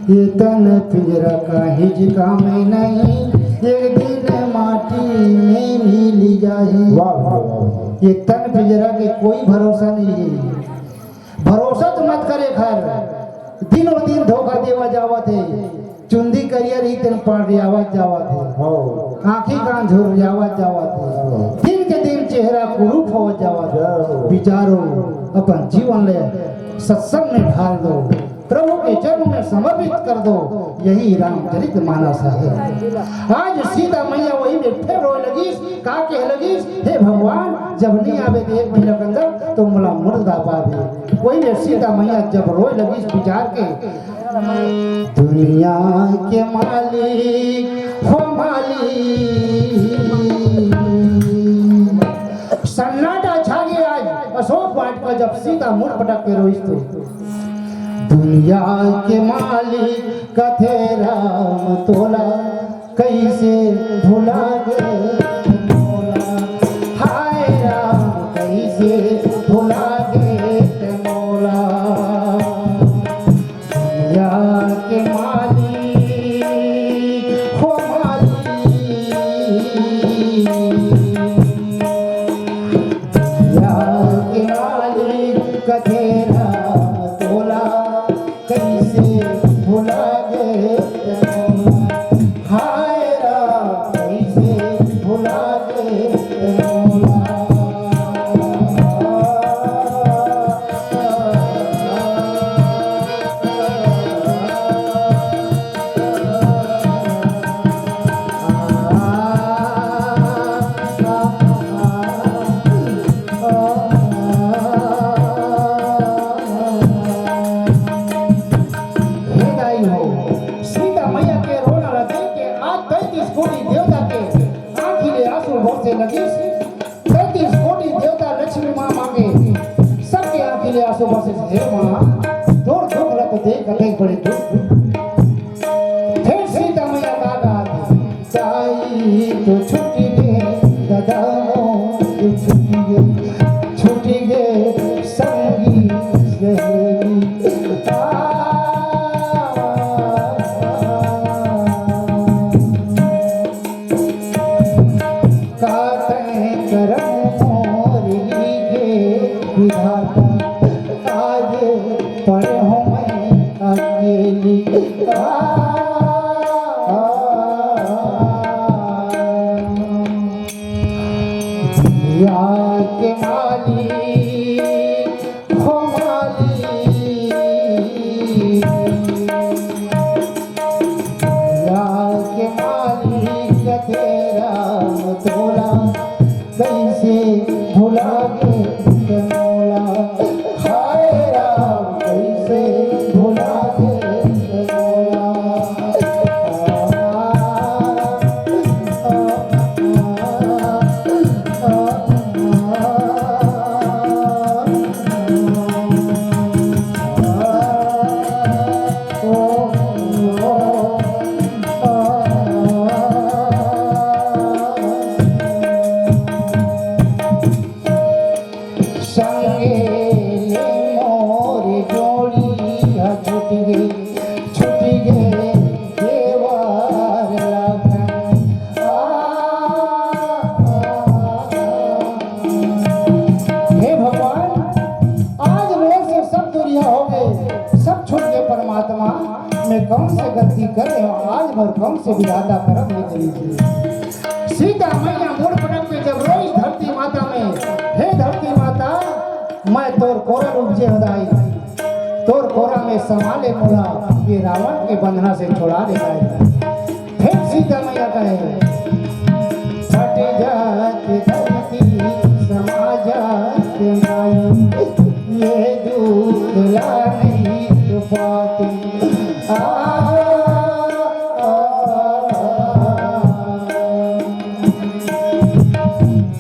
ये तन पिंजरा काहीच काम नहीं, एक दिन माटी में मिल जाही। वाह, वाह, वाह। ये तन पिंजरा के कोई भरोसा नहीं हे। भरोसा तो मत करे घर, दिनों दिन धोखा देवा जावत हे। चुंदी करिया रही तेन पांड़ियावत जावत हे। हाँ। आंखी कान झुर्रियावत जावत हे। हाँ। दिन के दिन चेहरा कुरूप होवत जावत हे। हाँ। विचारो, अपन जीवन ले सत्संग में ढाल दो, प्रभु के चरण में समर्पित कर दो, यही रामचरित मानस हे। आज सीता मैया वही में फिर रोए लगिस, का कहे लगिस, हे भगवान, जब नहीं आवे तो एक महीना के अंदर तो मोला मुर्दा पावे। वही में सीता मैया जब रोए लगिस विचार के, दुनिया के मालिक हो मालिक। सन्नाटा छा गे आज अशोक वाटिका जब सीता मुड़ पटक के रोइस तो। दुनिया के मालिक कथे राम तोला, कैसे भुला गे मोला। हाय राम, कैसे राम तोला कइसे भुला गे मोला, हाय राम कइसे भुला गे मोला। हे दाई हो, सीता मैया के रोना ला देख के आज तैंतीस कोटि देवता के आँखी ले आंसू बरसे लगिस। तैंतीस कोटि देवता लक्ष्मी माँ मांगे, सबके आँखी ले आंसू बरसे। हे माँ, तोर दुख ला तो देख कतेक बड़े दुख। फेर सीता मैया का गात, ताई तो छुटी गे, दादा मोर तो छुटी गे, छुटी गे संगी सहेली। आ, का तैं करम मोर लिखे विधाता, आज पड़े हों मैं अकेली। आ, दुनिया के मालिक हो मालिक, दुनिया के मालिक तेरा तोला कइसे भुला गे मोला, हाय राम कइसे भुला गे मोला। संगे ले मोर जोड़ी ह छूट गे, छूट गे देवर लखन। आ, हे भगवान, आज मोर से सब दूरिया हो गे, सब छूट गे परमात्मा। मैं कौन से गलती करे हों, आज मोर कौन से विधाता करम हे करी। सीता मैया मुड़ पटक के जब रोइस धरती माता में, हे धरती माता, मैं तोर कोरा रूप जे हदाई, तोर कोरा में समा ले मोला, ये रावण के बंधना से छुड़ा दे दाई। फेर सीता मैया कहे, फट जात धरती समा जात माई, ये दूध ला नहीं तो पाती। आ, आ, आ, आ।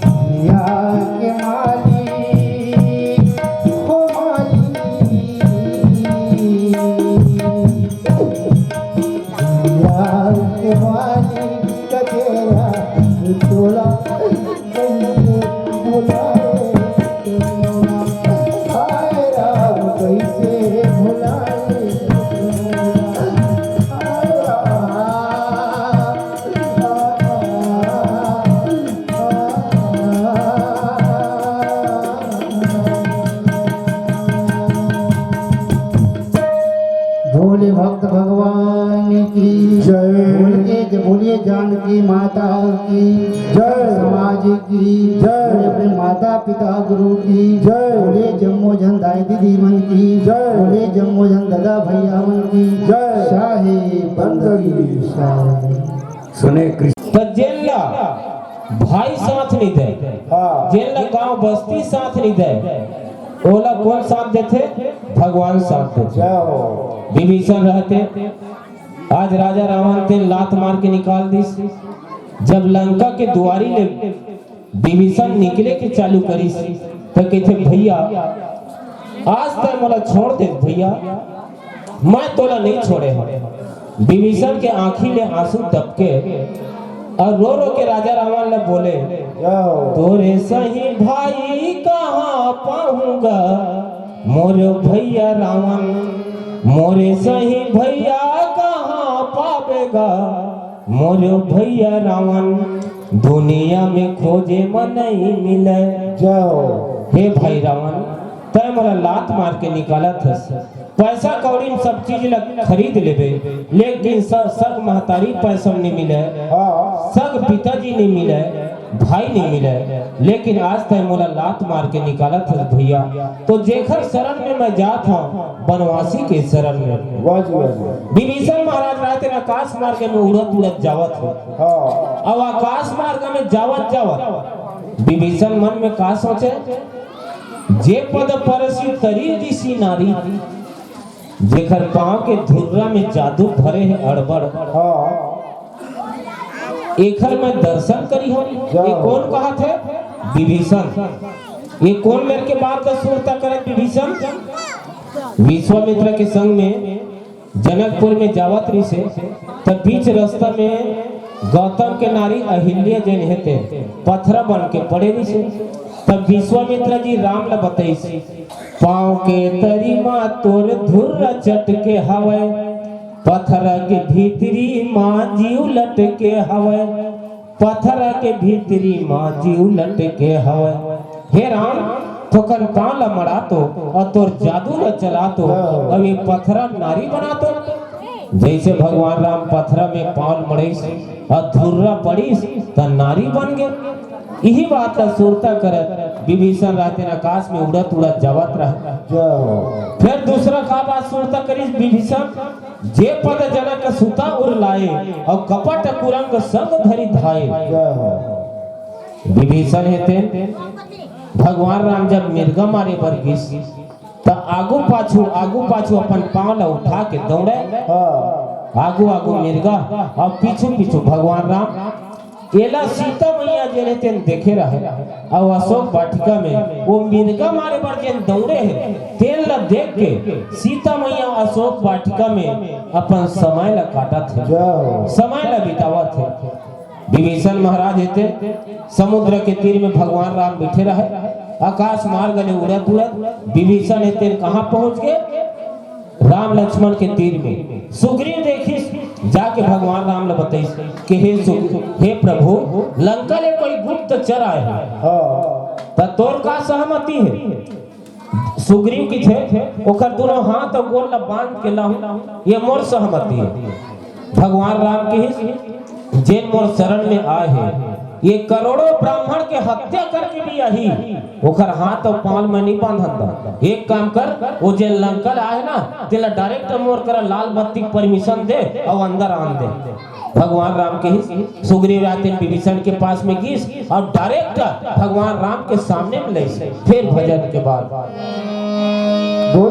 दुनिया के मालिक, हो मालिक, दुनिया के मालिक तेरा तोला कइसे भुलाए, हाय राम कइसे भुलाए। भोले भक्त भगवान की जय। बोल के जय, बोलिए जानकी माता की जय। समाज की जय। बोले अपने माता पिता गुरु की जय। बोले जम्मो झन दाई दीदी मन की जय। बोले जम्मो झन दादा भैया मन की जय। साहेब बंदगी साहेब। सुने कृष्ण। त जेन ला भाई साथ नइ दे, हाँ। जेन ला गांव बस्ती साथ नइ दे, ओला कोन साथ देथे? भगवान साथ देथे। जय हो। विभीषण रहते, आज राजा रावण तेन लात मार के निकाल दिस। जब लंका के दुआरी ले विभीषण निकले के चालू करिस, त कहिथे, "भैया, आज तैं मोला छोड़ दे भैया, मैं तोला नइ छोड़े हंव।" विभीषण के आंखी ले आंसू टपके अउ रो रो के राजा रावण ला बोले, "तोरे सही भाई कहां पाहूं गा, मोर भैया रावण, मोरे सही भैया कहां पाबे गा, मोर भैया रावण, दुनिया में खोजे म नइ मिले।" जय हो। हे भाई रावण, तैं मोला लात मार के निकालत हस। पैसा कौड़ी में सब चीज ला खरीद लेबे, लेकिन स-, सग महतारी पैसा में नइ मिले, हाँ। सग पिताजी नइ मिले, भाई नइ मिले, लेकिन आज तैं मोला लात मार के निकालत हस भैया। तो जेखर शरण में मैं जात हूँ, बनवासी के शरण में। वाह जी, वाह जी। विभीषण महाराज रात में आकाश मार्ग में उड़त उड़त जावत हे। हाँ। अब आकाश मार्ग में जावत जावत विभीषण मन में का सोचे, जे पद परसी तरी दिसी नारी, जेखर पाँव के धुर्रा में जादू भरे हे अड़बड़। हाँ। एखर मैं दर्शन करी हूँ। जय ये हो। कौन कहत हे? विभीषण। ये कौन मेर के बात का सुरता करत विभीषण? विश्वामित्र के संग में जनकपुर में जावत रिसे, तब बीच रास्ता में गौतम के नारी अहिल्या जेन हे ते पथरा बन के पड़े रिसे। तब विश्वामित्र जी राम ला बतइस, "पाँव के तरी मा तोर धुर्रा चटके हवय, पथरा के भीतरी मा जीव लटके हवय, पथरा के भीतरी मा जीव लटके हवय। हे राम, थोकन पाँव ला मड़ा तो अउ तोर जादू ला चला तो, अब ये पथरा नारी बना तो।" जैसे भगवान राम पथरा में पाँव मड़इस अउ धुर्रा पड़िस, त नारी बन गे। इही बात ला सुरता करत विभीषण रातेन आकाश में उड़त उड़त जावत रहे। जय हो। फिर दूसरा का बात सुरता करिस विभीषण, "जे पद जनक सुता उर लाए, अउ कपट कुरंग संग धरि धाए।" जय हो। विभीषण हे तेन, भगवान राम जब मिर्गा मारे बर गिस, त आगू पाछू, आगू पाछू अपन पाँव ला उठा के दौड़े। हाँ। आगू आगू मिर्गा अउ पीछू पीछू भगवान राम। एला सीता मैया जेन हे तेन देखे रहे, अउ अशोक वाटिका में वो मिर्गा मारे बर जेन दौड़े हे, तेन ला देख के सीता मैया अशोक वाटिका में अपन समय ला काटत हे, जय हो। समय ला बितावत हे। विभीषण महाराज हे तेन समुद्र के तीर में भगवान राम बैठे रहे, आकाश मार्ग ले उड़त उड़त विभीषण हे तेन कहाँ पहुँच गे? राम लक्ष्मण के तीर में। सुग्रीव देखिस, जाके भगवान राम ला बतइस कि हे सुग-, हे प्रभु, लंका ले कोई गुप्तचर आए हे। हाँ। त तोर का सहमति हे? सुग्रीव किथे, "ओकर दुनों हाथ अउ गोड़ ला बांध के लाहूं, ये मोर सहमति हे।" भगवान राम किहिस, "जेन मोर शरण में आए हे, ये करोड़ों ब्राह्मण के हत्या करके भी आही, ओकर हाथ अउ पाँव मैं नइ बांधन दा। एक काम कर, वो जेन लंका ले आए हे ना, तेला direct मोर करा लाल बत्ती के permission दे अउ अंदर आन दे।" भगवान राम किहिस, सुग्रीव रातेन विभीषण के पास में गिस अउ direct भगवान राम के सामने में लइस। फिर भजन के बाद बोल।